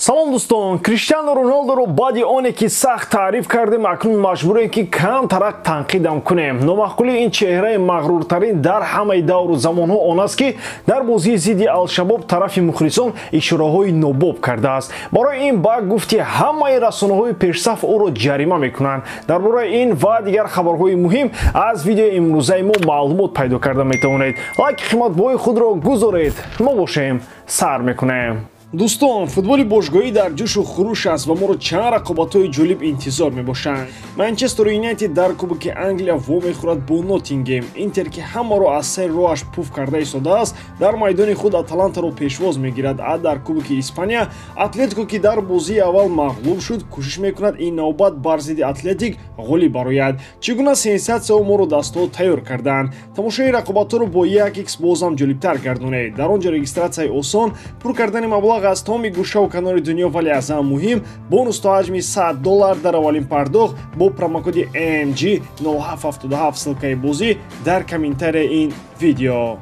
Салом дӯстон, Криштиану Роналдоро баъди оне ки сахт таъриф кардем, акнун маҷбурем ки камтарак танқидам кунем. Номаъқулии ин чеҳраи мағруртарин дар ҳамаи давру замонҳо он аст, ки дар бозии зидди Алшабоб тарафи мухлисон ишораҳои нобоб кардааст. Барои ин ба гуфти ҳамаи расонаҳои пешсаф ӯро ҷарима мекунанд. Дар бораи ин ва дигар хабарҳои муҳим аз видеои имрӯзаи мо маълумот пайдо карда метавонед. Лайки қиматбоҳои худро гузоред. Мо бошем, сар мекунем. Дӯстон, футболи бошгоҳӣ дар ҷӯшу хуруш аст ва моро чанд рақобатҳои ҷолиб интизор мебошанд. Манчестер Юнайтед дар Кубоки Англия вомехӯрад бо Ноттингем. Интер, ки ҳамаро аз сари роҳаш пуф карда истодааст, дар майдони худ Аталантаро пешвоз мегирад. А дар Кубоки Испания Атлетико, ки дар бозии аввал мағлуб шуд, кӯшиш мекунад ин навбат бар зидди Атлетик ғолиб барояд. Чӣ гуна сенсатсияҳо моро дастҳо тайёр карданд? Тамошои рақобатҳоро бо 1x бозам ҷолибтар гардонед. Дар он ҷо регистратсияи осон, пур кардани маблағ аз тамоми гӯшаву канори дунё, вале аз ҳама муҳим бонус то ҳаҷми $100 дар аввалин пардохт бо промокоди AMG 0777. Ссылкаи бозӣ дар комментарияи ин видео.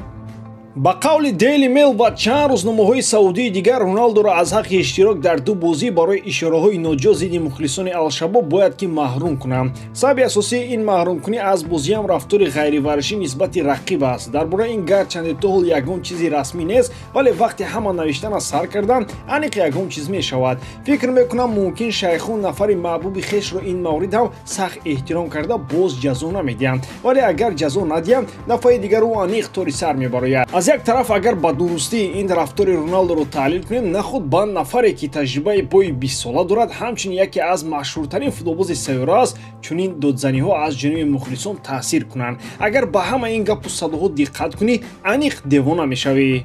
Ба қавли Daily Mail ва чанд рӯзномаҳои саудии дигар, Роналдоро аз ҳаққи иштирок дар ду бозӣ барои ишораҳои ноҷо зидди мухлисони Алшабоб бояд ки маҳрум кунанд. Сабаби асосии ин маҳрумкунӣ аз бозиам рафтори ғайриварзишӣ нисбати рақиб аст. Дар бораи ин гарчанде то ҳол ягон чизи расмӣ нест, вале вақте ҳама навиштана сар карданд, аниқ ягон чиз мешавад. Фикр мекунам, мумкин шайхон нафари маҳбуби хешро ин маврид ҳам сахт эҳтиром карда боз ҷазо намедиҳанд. Вале агар ҷазо надиҳанд, дафъаи дигар ӯ аниқ тори сар мебарояд. Аз як тараф, агар ба дурустии ин рафтори Роналдоро таҳлил кунем, нахуд ба нафаре ки таҷрибаи бои 20 сола дорад, ҳамчунин яке аз машҳуртарин футболбози сайёра аст, чунин додзаниҳо аз ҷониби мухлисон таъсир кунанд. Агар ба ҳама ин гапу садоҳо диққат кунӣ, аниқ девона мешавӣ.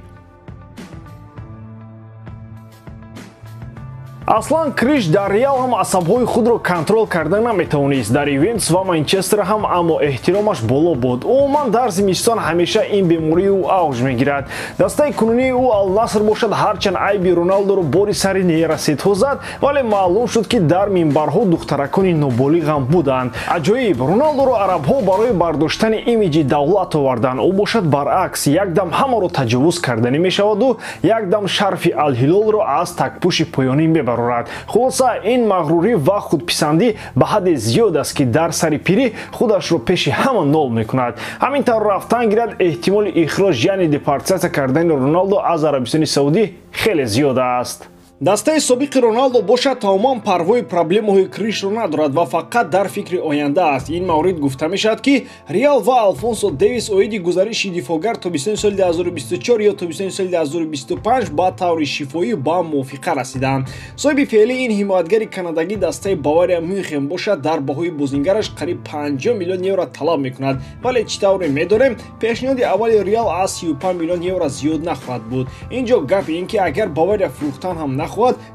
Аслан Криш дар Реал ҳам асабҳои худро контрол карда наметавонист. Дар Ювентус ва Манчестер ҳам, аммо эҳтиромаш боло буд. Умуман дар зимистон ҳамеша ин бемории ӯ авҷ мегирад. Дастаи кунунии ӯ Ал-Наср бошад, ҳарчанд айби Роналдоро бори сари нерасидҳо зад, вале маълум шуд, ки дар минбарҳо духтаракони ноболиғам буданд. Аҷоиб, Роналдоро арабҳо барои бардоштани имиҷи давлат оварданд. Ӯ бошад баръакс, якдам ҳамаро таҷовуз карданӣ мешаваду якдам шарфи Алҳилолро аз такпӯши поёнӣ мебарад. Хулоса, ин мағрурӣ ва худписандӣ ба ҳадде зиёд аст, ки дар сари пирӣ худашро пеши ҳама нол мекунад. Ҳамин тавр рафтан гирад, эҳтимоли ихроҷ, яъне депортатсия кардани Роналдо аз Арабистони Саудӣ хеле зиёд аст. Дастаи собиқи Роналдо бошад тамоман парвои проблемаҳои Кришро надорад ва фақат дар фикри оянда аст. Ин маврид гуфта мешавад, ки Реал ва Алфонсо Дэвис оиди гузариши дифоъгар тобистони соли 2024 ё тобистони соли 2025 ба таври шифоӣ ба мувофиқа расиданд. Соҳиби феълии ин ҳимоятгари канадагӣ дастаи Бавария Мюнхен бошад, дар баҳои бозингараш қариб 50 миллион евро талаб мекунад. Вале чӣ тавре медорем, пешниҳоди аввали Реал аз 35 миллион евро зиёд нахоҳад буд. Ин ҷо гапи ин ки агар Бавария фурӯхтан ҳам нахоҳад,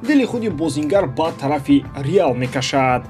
дили худи бозингар ба тарафи Реал мекашад.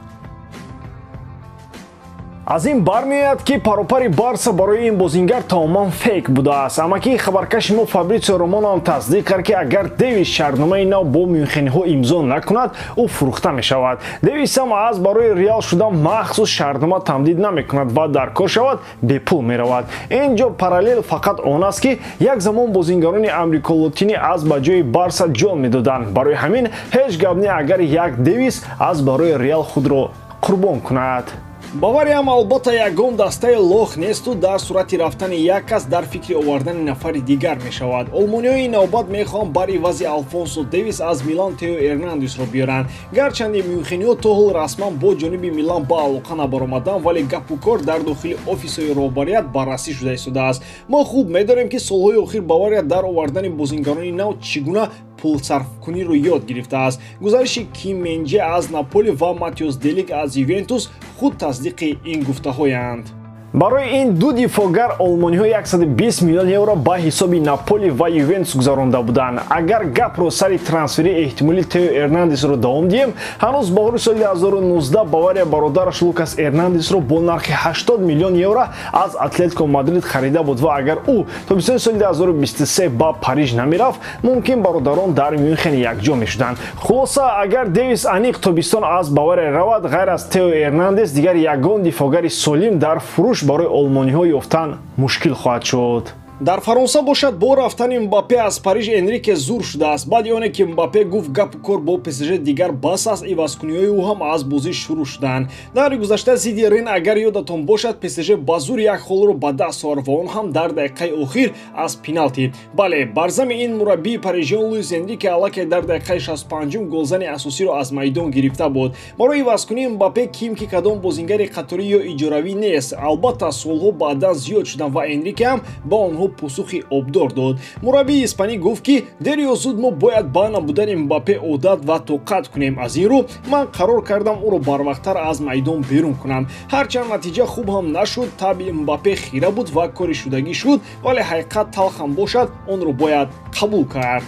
Аз ин бармеояд, ки паропари Барса барои ин бозингар тамоман фейк будааст. Амаки хабаркаши мо Фабритсио Романо ҳам тасдиқ кард, ки агар Дэвис шартномаи нав бо мюнхениҳо имзо накунад, ӯ фурӯхта мешавад. Дэвис ҳам аз барои Реал шудан махсус шартнома тамдид намекунад ва дар кор шавад бепул меравад. Ин ҷо параллел фақат он аст, ки як замон бозингарони амриколотинӣ аз ба ҷои Барса ҷон медоданд. Барои ҳамин ҳеҷ гап не агар як Дэвис аз барои Реал худро қурбон кунад. Бавария ҳам албатта ягон дастаи лох несту дар сурати рафтани як кас дар фикри овардани нафари дигар мешавад. Олмониҳои ин навбат мехоҳанд бар ивази Алфонсо Дэвис аз Милан Тео Эрнандесро биёранд. Гарчанде мюнхениҳо то ҳол расман бо ҷониби Милан ба алоқа набаромаданд, вале гапу кор дар дохили офисҳои роҳбарият баррасӣ шуда истодааст. Мо хуб медонем, ки солҳои охир Бавария дар овардани бозингарони нав чӣ гуна пулсарфкуниро ёд гирифтааст. Гузариши Ким Менҷе аз Наполи ва Матеос Делик аз Ювентус худ тасдиқи ин гуфтаҳоянд. Барои ин ду дифоъгар олмониҳо 120 миллион евро ба ҳисоби Наполи ва Ювентус гузаронда буданд. Агар гапро сари трансфери эҳтимолии Тео Эрнандесро давом диҳем, ҳанӯз баҳори соли 2019 Бавария бародараш Лукас Эрнандесро бо нархи 80 миллион евро аз Атлетико Мадрид харида буд ва агар ӯ тобистони соли 2023 ба Париж намерафт, мумкин бародарон дар Мюнхен якҷо мешуданд. Хулоса, агар Дэвис аниқ тобистон аз Бавария равад, ғайр аз Тео Эрнандес дигар ягон дифоъгари солим дар фурӯш барои олмониҳо ёфтан мушкил хоҳад шуд. Дар Фаронса бошад, бо рафтани Мбаппе аз Париж Энрике зур шудааст. Баъди оне ки Мбаппе гуфт, гапу кор бо ПСЖ дигар бас аст, ивазкуниҳои ӯ ҳам аз бозӣ шурӯъ шуданд. Даври гузашта зидди Рен, агар ёдатон бошад, ПСЖ ба зур як холро ба даст овард ва он ҳам дар дақиқаи охир аз пеналти. Бале, бар зами ин мураббии парижиён Луис Энрике аллакай дар дақиқаи 65 голзани асосиро аз майдон гирифта буд. Барои ивазкунии Мбаппе ким ки кадом бозингари қаторӣ ё иҷоравӣ нест. Албатта, суолҳо баъдан зиёд шуданд ва Энрике ҳам ба онҳо посухи обдор дод. Мураббии испанӣ гуфт, ки дер ё зуд мо бояд ба набудани Мбаппе одат ва тоқат кунем. Аз ин рӯ ман қарор кардам ӯро барвақттар аз майдон берун кунам. Ҳарчанд натиҷа хуб ҳам нашуд, табъи Мбаппе хира буд ва кори шудагӣ шуд, вале ҳақиқат талх ҳам бошад, онро бояд қабул кард.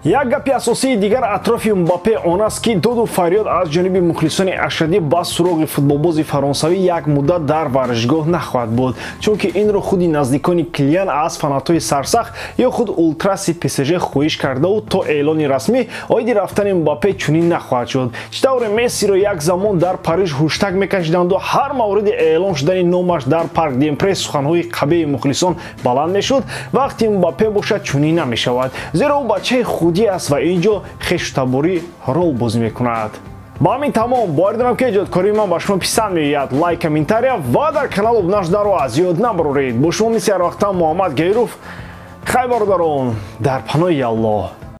Як гапи асосии дигар атрофи Мбаппе он аст, ки доду фарёд аз ҷониби мухлисони ашадӣ ба суроғи футболбози фаронсавӣ як муддат дар варзишгоҳ нахоҳад буд, чунки инро худи наздикони Килиан аз фанатҳои сарсахт ё худ ултраси ПСЖ хоҳиш кардаву то эълони расмӣ оиди рафтани Мбаппе чунин нахоҳад шуд. Чӣ тавре Мессиро як замон дар Париж ҳуштак мекашиданду ҳар мавриди эълон шудани номаш дар Парк де Пренс суханҳои қабеҳи мухлисон баланд мешуд, вақти Мбаппе бошад, чунин намешавад, зеро ӯ бачаи худӣ аст ва ин ҷо хештаборӣ рол бозӣ мекунад. Ба ҳамин тамом. Боварӣ дорам, ки эҷодкории ман ба шумо писанд меояд. Лайк, комментария ва дар канал обуна шуданро аз ёд набароред. Бо шумо мисли ҳарвақта Муҳаммад Гейров. Хай, бародарон, дар паноҳи Аллоҳ.